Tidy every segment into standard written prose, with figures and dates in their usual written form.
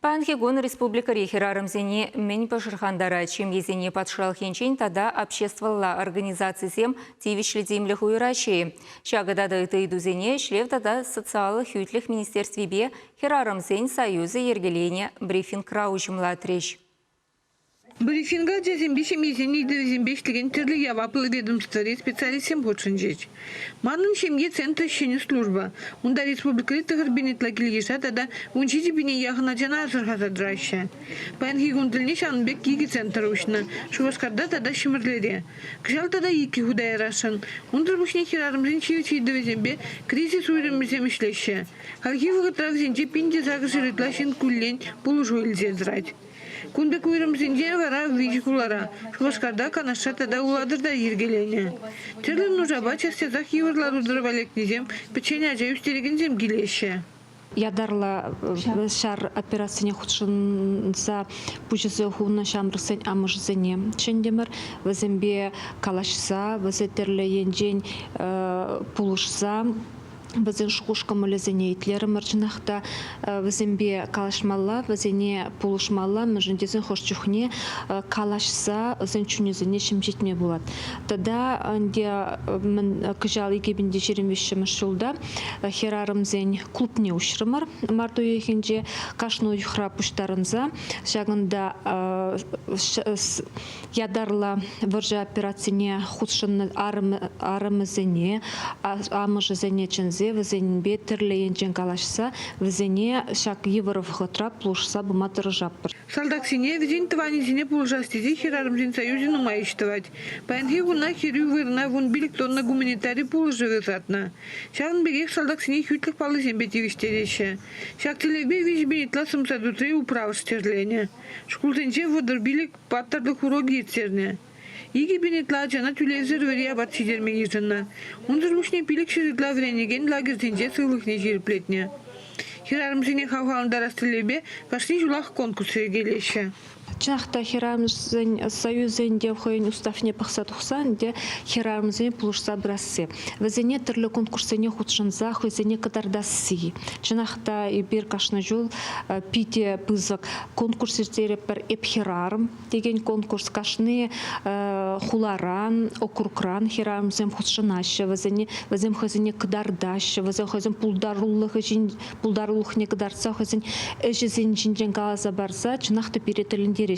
Паянхи кун республикӑри хӗрарӑмсене мӗн пӑшӑрхантарать? Ҫемьесене патшалӑх енчен тата обществӑлла организацисем тивӗҫлӗ тимлӗх уйӑраҫҫӗ-и? Ҫакӑ тата ытти ыйтусене Ӗҫлев тата социаллӑ хӳтлӗх министерствипе Хӗрарӑмсен союзӗ йӗркеленӗ брифингра уҫӑмлатрӗҫ. Брифинга ачасемпе ҫемьесен ыйтӑвӗсемпе ӗҫлекен тӗрлӗ яваплӑ ведомствӑри специалистсем хутшӑнчӗҫ. Манӑн ҫемье центрӗ ҫӗнӗ служба. Унта республикӑри 9 ытла кил-йыша тата 17 пине яхӑн ачана асӑрхаса тӑраҫҫӗ. Паянхи кун тӗлне ҫавӑн пек икӗ центр уҫнӑ – Шупашкарта тата Ҫӗмӗрлере. Кӑҫал тата иккӗ хута ярасшӑн. Унсӑр пуҫне хӗрарӑмсен ҫивӗч ыйтӑвӗсемпе кризис уйрӑмӗсем ӗҫлеҫҫӗ. Хальхи вӑхӑтра вӗсенче 1800 ытла ҫын куллен пулӑшу илсе тӑрать. Кун пек уйрӑмсенче вара виҫӗ хулара – Шупашкарта, Канашра тата Улатӑрта йӗркеленӗ. Тӗрлӗ нушапа час-часах йывӑр лару-тӑрӑва лекнисем, пӗччен ача ӳстерекенсем килеҫҫӗ. Ятарлӑ ҫар операцине хутшӑнса пуҫӗсене хунӑ ҫамрӑксен амӑшӗсене чӗнтӗмӗр. Вӗсемпе калаҫса, вӗсен тӗрлӗ енчен пулӑшса вӗсен шухӑш-кӑмӑлӗсене итлерӗмӗр. Чӑнах та вӗсемпе калаҫмалла, вӗсене пулӑшмалла, мӗншӗн тесен хӑш чухне калаҫса вӗсен чунӗсене ҫемҫетме пулать. Тата ӗнтӗ кӑҫал 2023 ҫулта хӗрарӑмсен клубне уҫрӑмӑр март уйӑхӗнче. Кашни уйӑхра пуҫтарӑнса ҫакӑнта ятарлӑ вӑрҫӑ операцине хутшӑннӑ арӑмӗсене, амӑшӗсене чӗнсе вӗсемпе тӗрлӗ енчен калаҫса вӗсене ҫак йывӑр вӑхӑтра пулӑшса пыма тӑрӑшатпӑр. Салтаксене, вӗсен тӑванӗсене пулӑшас тесе хӗрарӑмсен союзӗ нумай ӗҫ тӑвать. Паянхи куна хӗрӳ вырӑна 15 тонна гуманитари пулӑшӑвӗ ӑсатнӑ. Ҫавӑн пекех салтаксене хӳтлӗх паллисемпе тивӗҫтереҫҫӗ. Ҫак тӗллевпе 3000 ытла сӑмса тутри управӑш тӗрленӗ. Шкулсенче 35 паттӑрлӑх урокӗ ирттернӗ. 2000 ытла ачана тӳлевсӗр вӗри апат ҫитерме йышӑннӑ. Унсӑр пуҫне 500 ытла вӗренекен лагерьсенче сывлӑхне ҫирӗплетнӗ. Хӗрарӑмсене хавхалантарас тӗллевпе кашни ҫулах конкурс йӗркелеҫҫӗ. Чӑнах та хӗрарӑмсен союзӗн те хӑйӗн уставне пӑхса тухсан ӗнтӗ хӗрарӑмсене пулӑшса пырасси. Вӗсене тӗрлӗ конкурссене хутшӑнса хӑйсене кӑтартасси. Чӑнах та эпир кашни ҫул питӗ пысӑк конкурс ирттеретпӗр. Эп хӗрарӑм текен конкурс кашни хуларан, округран хӗрарӑмсем хутшӑнаҫҫӗ. Вӗсене вӗсем хӑйсене кӑтартаҫҫӗ, вӗсем хӑйсен пултарулӑхӗ пултарулӑхне кӑтартса хӑйсен ӗҫӗсем ҫинчен каласа парса чӑнах та пире тӗлӗнтереҫҫӗ.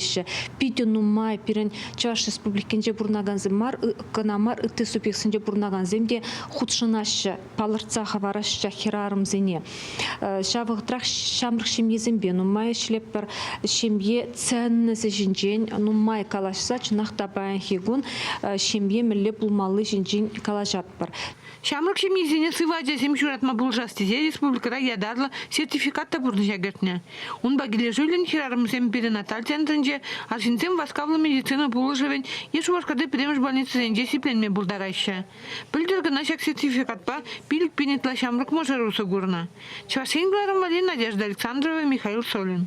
Питӗ нумай пирӗн Чӑваш Республикинче пурӑнакансем мар, кӑна мар, ытти субъектсенче пурӑнакансем те хутшӑнаҫҫӗ, палӑртса хӑвараҫҫӗ хӗрарӑмсене. Ҫав вӑхӑтрах ҫамрӑк ҫемьесемпе нумай ӗҫлетпӗр. Ҫемье ценностӗ ҫинчен нумай калаҫса чӑнах та паянхи кун ҫемье мӗнле пулмалли ҫинчен калаҫатпӑр. Ҫамрӑк ҫемьесене сывӑ ачасем ҫуратма пулӑшас тесе республикӑра ятарлӑ сертификат та пурнӑҫа кӗртнӗ. Унпа килӗшӳллӗн хӗрарӑмсем перинаталь центрӗнче, арҫынсем васкавлӑ медицина пулӑшӑвӗн е Шупашкарти пӗрремӗш больницӑсенче сипленме пултараҫҫӗ. Пӗлтӗр кӑна ҫак сертификатпа 5000 ытла ҫамрӑк мӑшӑр усӑ курнӑ. Чӑваш Ен кӑларӑм валли Надежда Александрова, Михаил Солин.